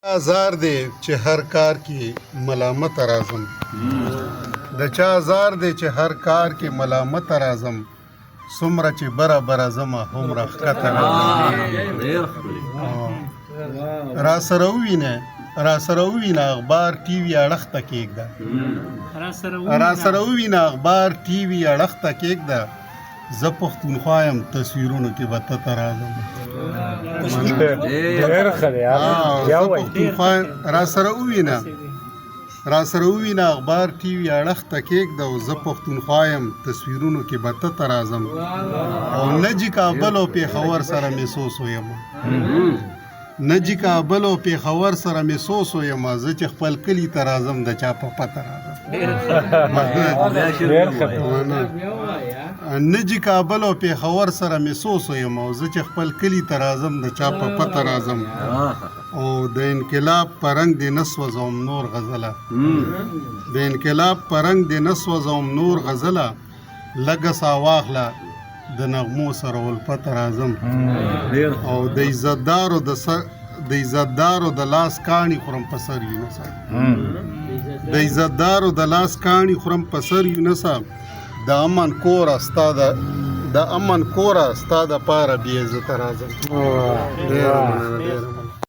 ازار دی چې هر کار کې ملامت راځم، د چا ازار دی چې هر کار کې ملامت راځم، څومره چې بره بره ځم هومره ښکته راځم. را سره ووینه، را سره ووینه اخبار ټي وي اړخ ته کېږده، را سره ووینه اخبار ټي وي اړخ ته کېږده، زه پښتونخوا یم تصویرونو کې به ته ته راځم. ډېر ښه دی. زه پښتونخوا، را سره ووینه، را سره ووینه اخبار ټي وي اړخ ته کېږده، او زه پښتونخوا یم تصویرونو کې به ته ته راځم، او نه جي کابل او پېښور سره مې څو څو یم، نه جي کابل او پېښور سره مې څو څو یم، زه چې خپل کلي ته راځم د چا په پته راځم. ډېر ښه. نه جي کابل او پېښور سره مې څو څو یم، او زه چې خپل کلي ته راځم د چا په پته راځم، او د انقلاب په رنګ دې نه سوځوم نور غزله، د انقلاب په رنګ دې نه سوځوم نور غزله، لږه سا واخله د نغمو سره الفت راځم، او د عزتدارو د سر، د عزتدارو د لاس کاڼي خورم په سر یو نسا، د عزتدارو د لاس کاڼي خورم په سر یو نسا، د امن کوره ستا د، د امن کوره ستا د پاره بې عزته راځم. ډېره مننه، ډېره.